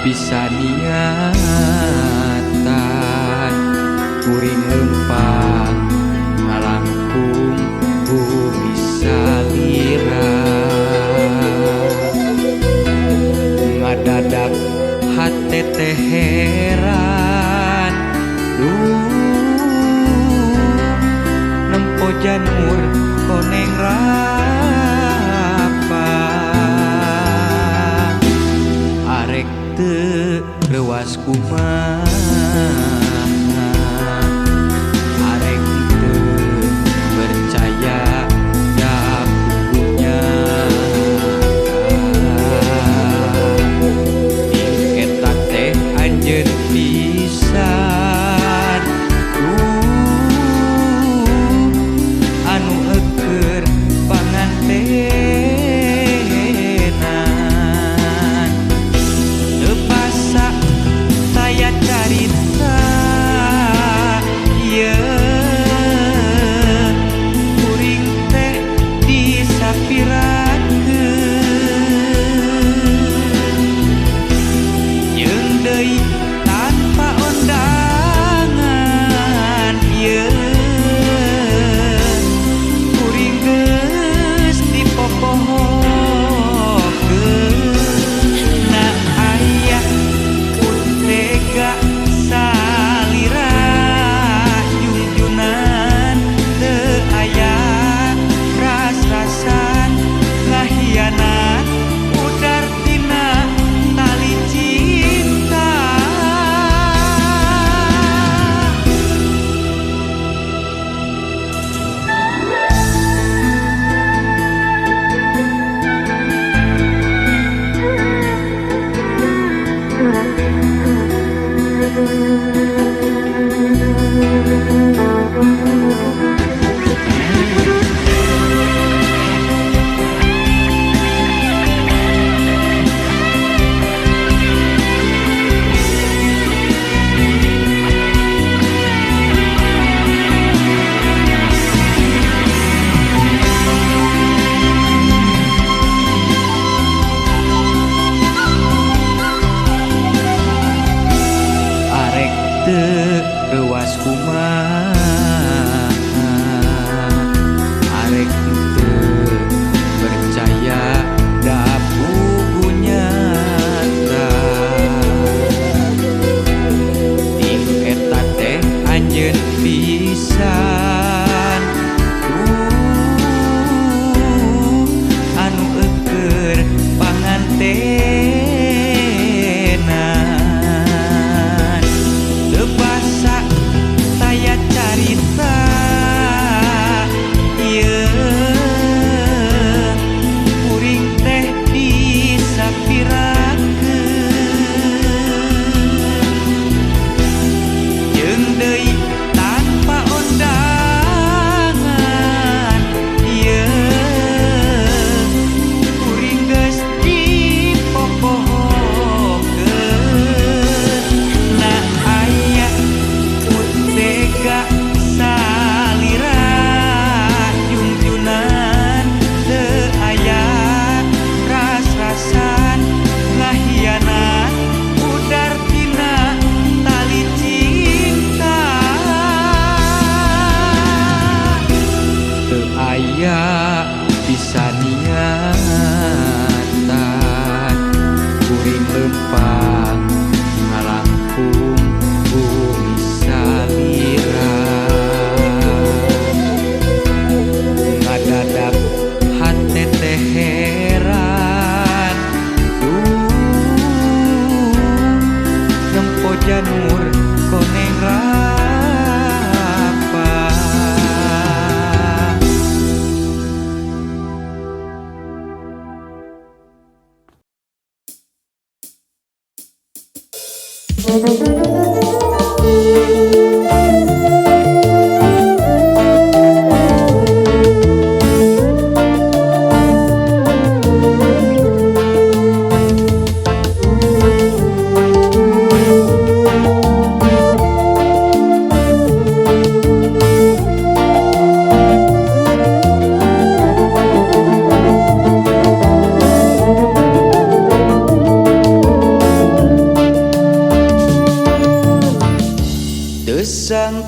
Bisa niatan kuring lempang ngalangkung bumi salira ngadadak hate teh heran duh nempo janur koneng rapang arek teu reuas kumaha arek teu percaya da pugunya ing eta teh anjeun pisan anu eueur pangantenan teu basa taya carita ieu kuring teh disapirakeun jeung deui tanpa ondangan ieu kuring geus dipopohokeun na aya ku tega salira jungjunan teu aya ras-rasan ngahianat pudar tina tali cinta. Arek teu reuas kumaha arek teu percaya da pugu nyata ting eta teh anjeun pisan duh anu eueur pangantenan teu basa taya carita ieu kuring teh disapirakeun jeung deui tanpa ondangan ieu kuring geus dipopohokeun na aya ku tega salira jungjunan teu aya ras-rasan ngahianat pudar tina tali cinta teu aya bisa niatan kuring lempang ngalangkung bumi salira ngadadak hate teh heran duh nempo janur koneng rapang.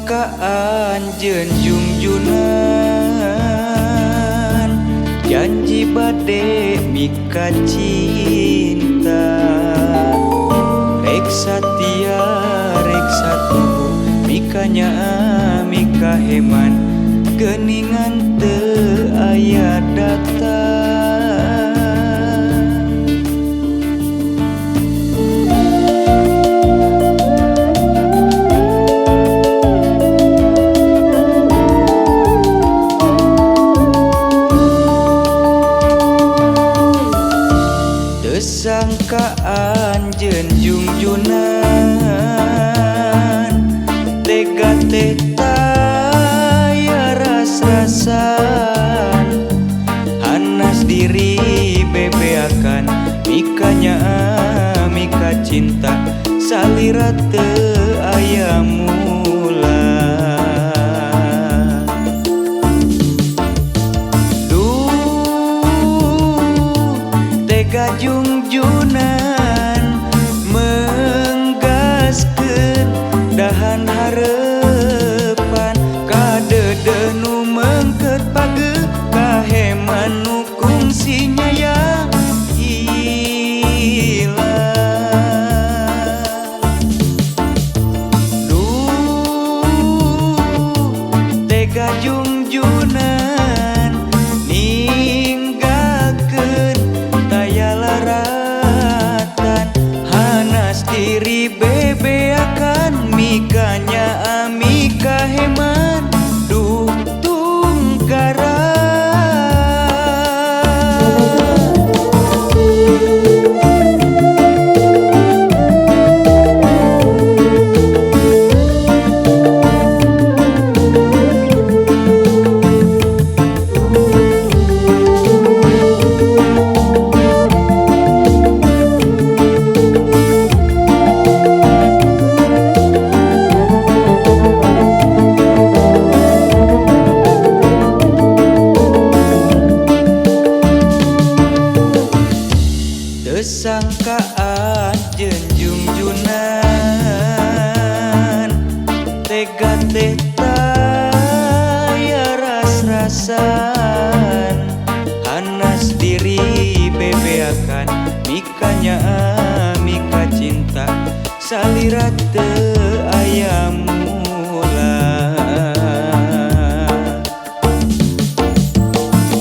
sangka anjeun jungjunan, janji bade mika cinta. Rek satia rek satuhu, mikanya mika heman, geuningan teu aya data. Sangka anjeun jungjunan, tega teh taya ras-rasan, hanas diri bebeakan, mikanya mika cinta, salira teu aya mula. Duh tega jungjunan, menggaskeun dahan harepan, kadeudeuh nu meungkeut pageuh, kaheman nu kungsi nyayang hilang. Duh tega jungjunan, ninggalkeun taya laratan, hanas diri bebeakan, mikanya amika heman, duh tunggara. Sangka anjeun jungjunan, tega teh taya ras-rasan, hanas diri bebeakan, mikanya mika cinta, salira teu aya mula.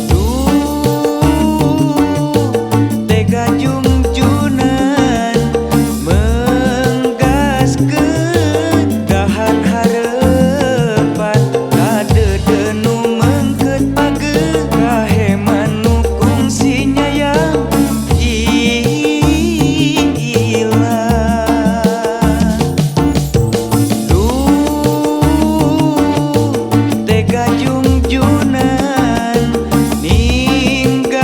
Duh tega jungjunan, menggaskeun dahan harepan, kadeudeuh nu meungkeut pageuh, kaheman nu kungsi nyayang hilang. Duh tega jungjunan, ninggalkeun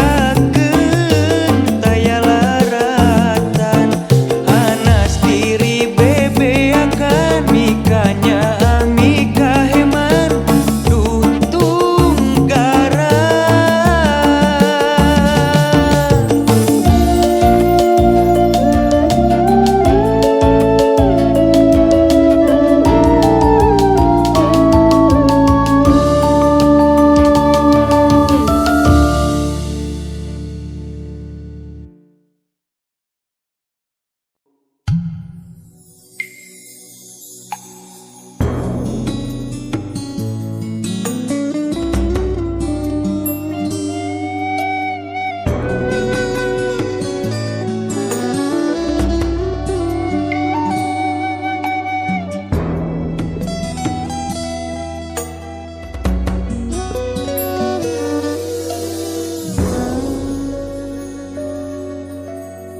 taya laratan, hanas diri bebeakan, mikanya mika heman, duh tunggara.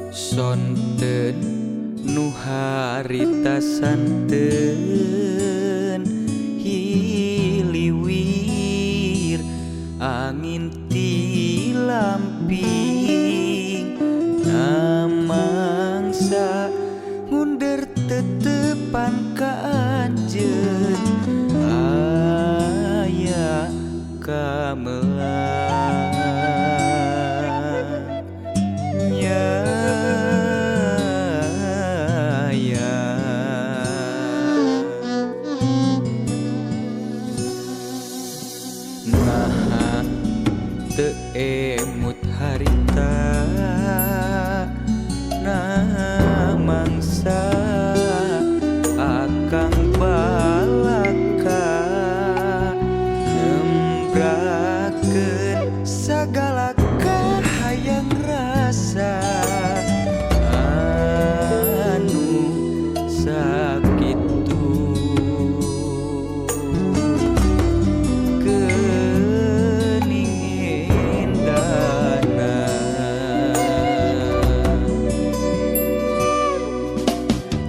Sonten nu harita santen, hiliwir angin ti lamping, namangsa ngunder tetepan ka anjeun, aya kamelang. Ya, ya.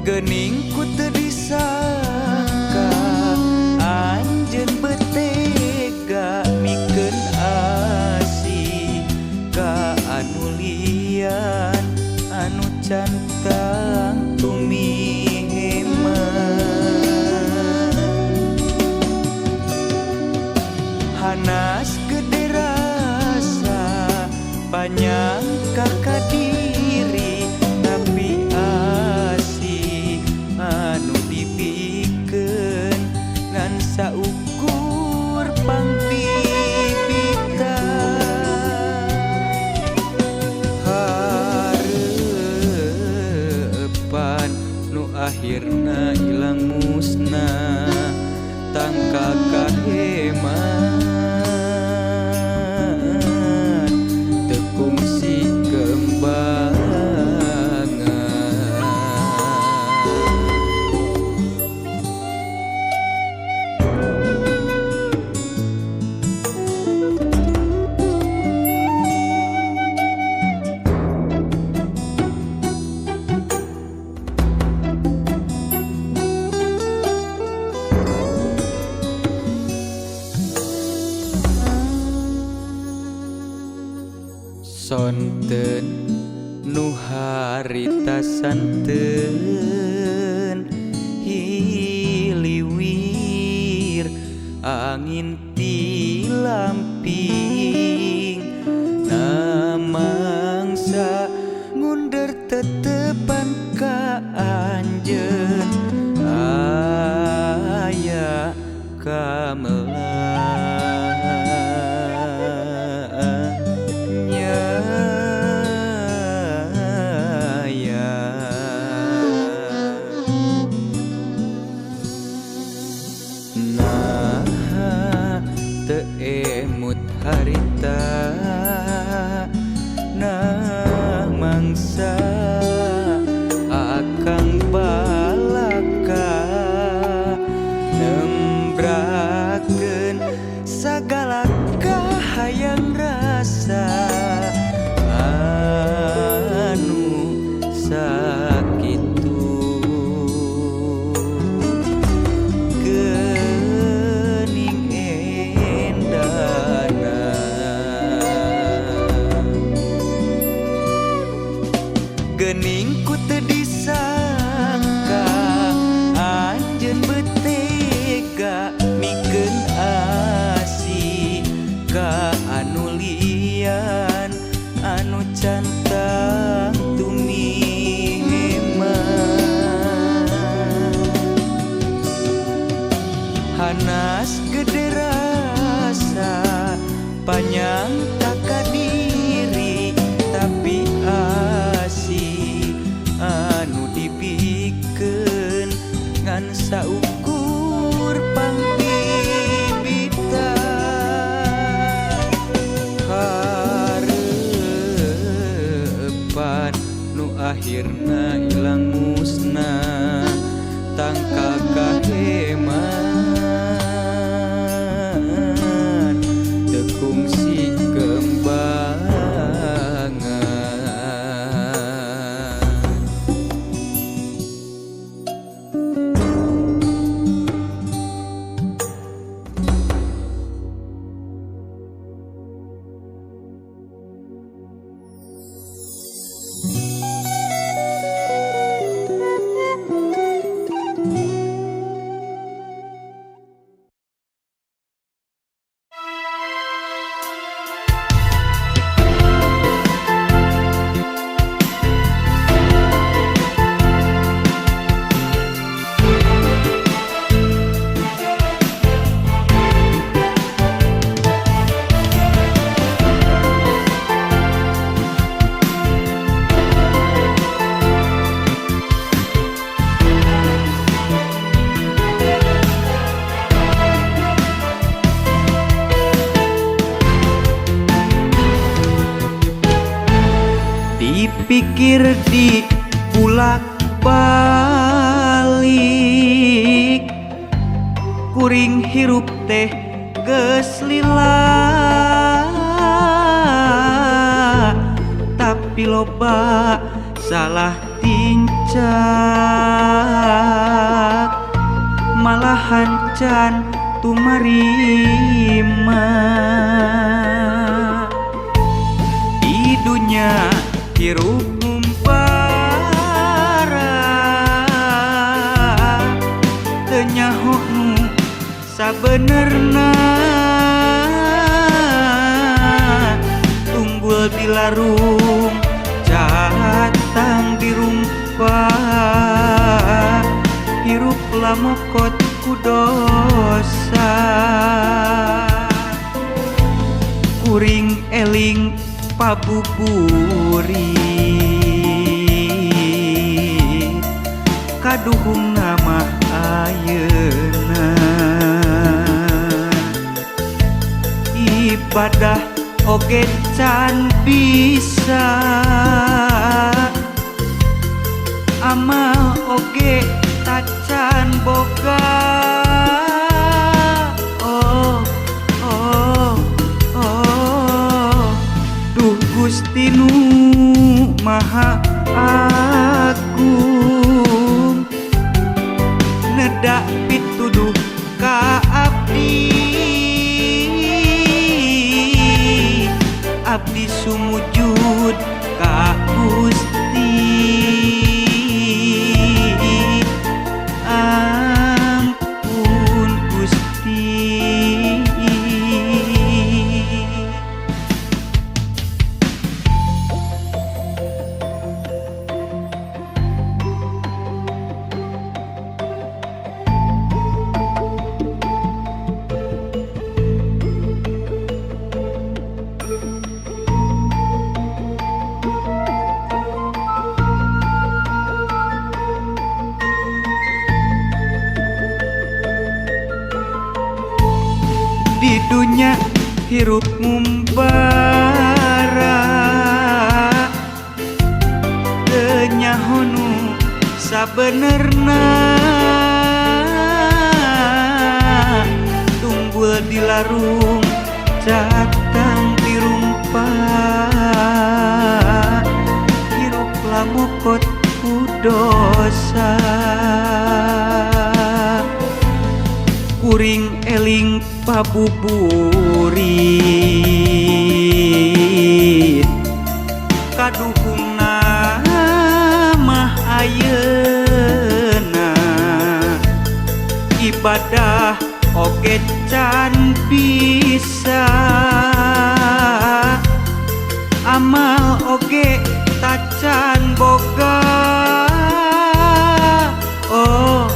Geuning ku teu disangka anjeun betega mikeun asih ka anu lian anu cantang tumihema. Hanas gede rasa panyangka ka diri tapi asih anu dipikeun ngan saukur pangpipita. Harepan nu akhirna ilang musnah tangka kaheman teu kungsi kembangan. Sonten nu harita santen hiliwir angin ti lamping namangsa ngunder tetepan ka anjeun aya kamelah. Teu emut harita nah mangsa akang balaka nembrakeun sagala kahayang rasa anu sakitu geuning endana. Geuning ku teu disangka anjeun betega mikeun asih ka anu lian anu cantang tumihema. Hanas gede rasa panyangka ka diri tapi asih anu dipikeun ngan saukur pangpipita. Harepan nu akhirna ilang musnah tangka kaheman teu kungsi kembangan. Dipikir di bulak balik kuring hirup teh geus lila tapi loba salah tingcah. Tuhan can tumarima. Di dunya hirup ngumpara, teu nyaho nu sabenerna. Tunggul dilarung catang dirumpa, hirup lamokot ku dosa. Kuring eling pabuburit, kaduhung nama ayeuna. Ibadah oge can bisa, amal oge tacan boga. Oh oh oh, duh Gusti nu Maha Agung, nedak pituduh ka abdi. Abdi sumujud ka Gusti, ampun Gusti. Di dunya hirup ngumbara, teu nyaho nu sabenerna. Tunggul dilarung catang dirumpa, hirup lamokot ku dosa. Kuring eling pabuburit, kaduhungna mah ayeuna. Ibadah oge can bisa, amal oge tacan boga. Oh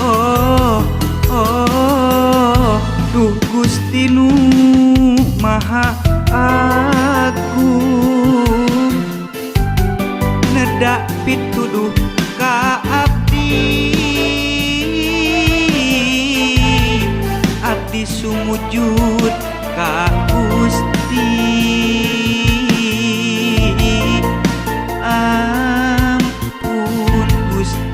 oh oh, duh Gusti nu Maha Agung, nedak pituduh ka abdi. Abdi sumujud ka Gusti, ampun Gusti.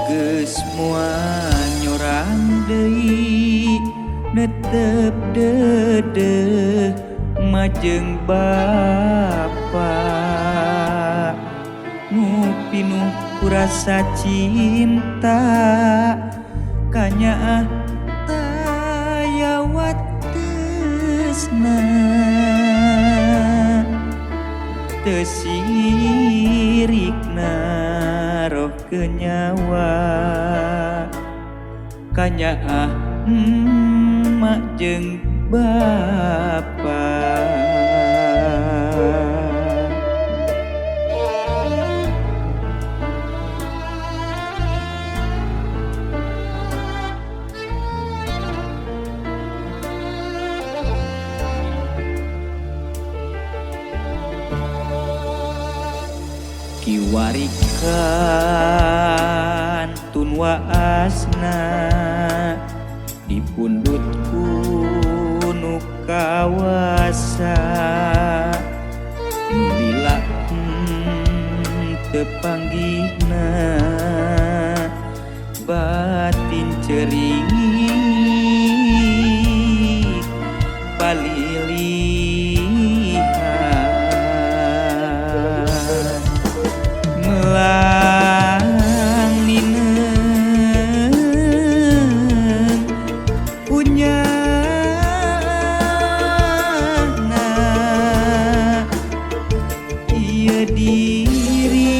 Geus moal nyorang deui netep deudeuh majeng bapa, nu pinuh ku rasa cinta kanyaah taya watesna. Teu sirikna roh kenyawa kanyaah emak jeung bapa. Kiwarikan tun waasna dipundhut ku nu kawasa nu lila teu panggihna batin ceurik palilihan melang nineung kunyana ieu diri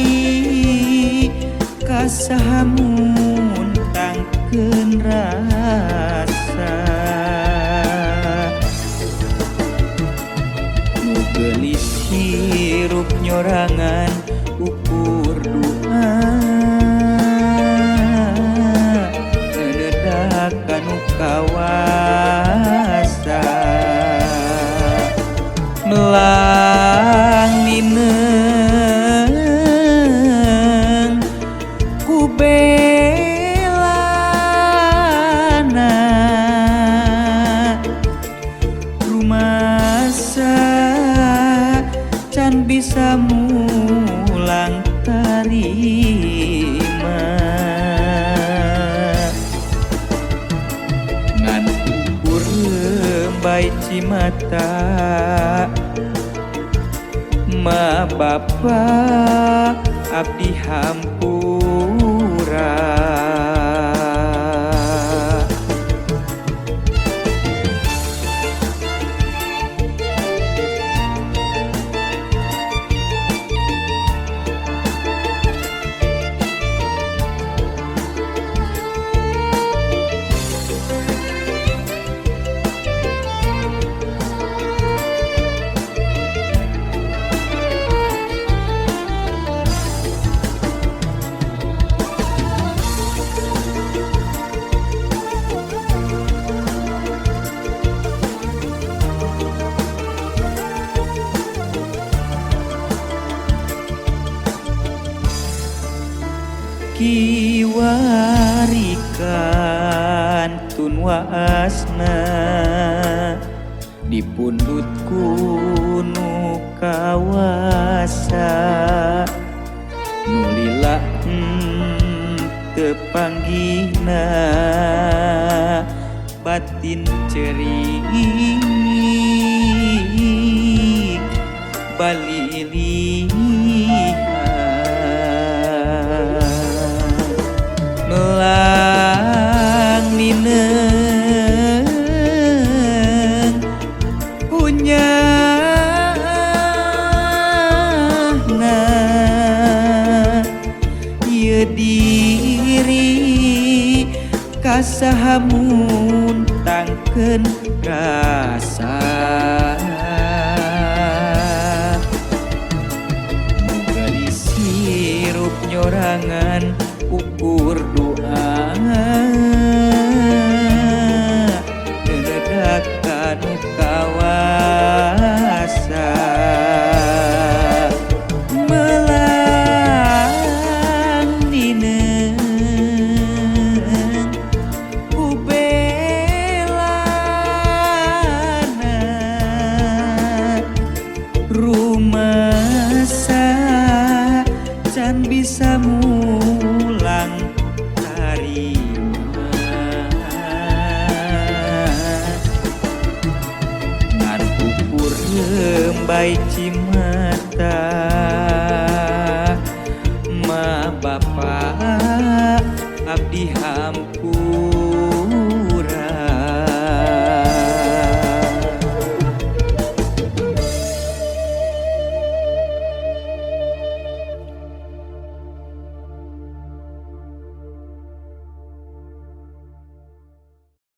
ka saha muntangkeun rasa nu geulis hirup nyorangan ukur doa neudedak ka nu kawasa melang nineung ku belana rumasa can bisa mulang tarima ngan ukur lembay cimata ma bapa abdi hampura. Kiwarikan tun waasna dipundhut ku nu kawasa nu lila teu panggihna batin ceurik balilihan melang nineung kunyana ieu diri ka saha muntangkeun rasa nu geulis hirup nyorangan ukur doa neudedak ka nu kawasa melang nineung ku belana rumasa can bisa mulang tarima ngan ukur lembay cimata.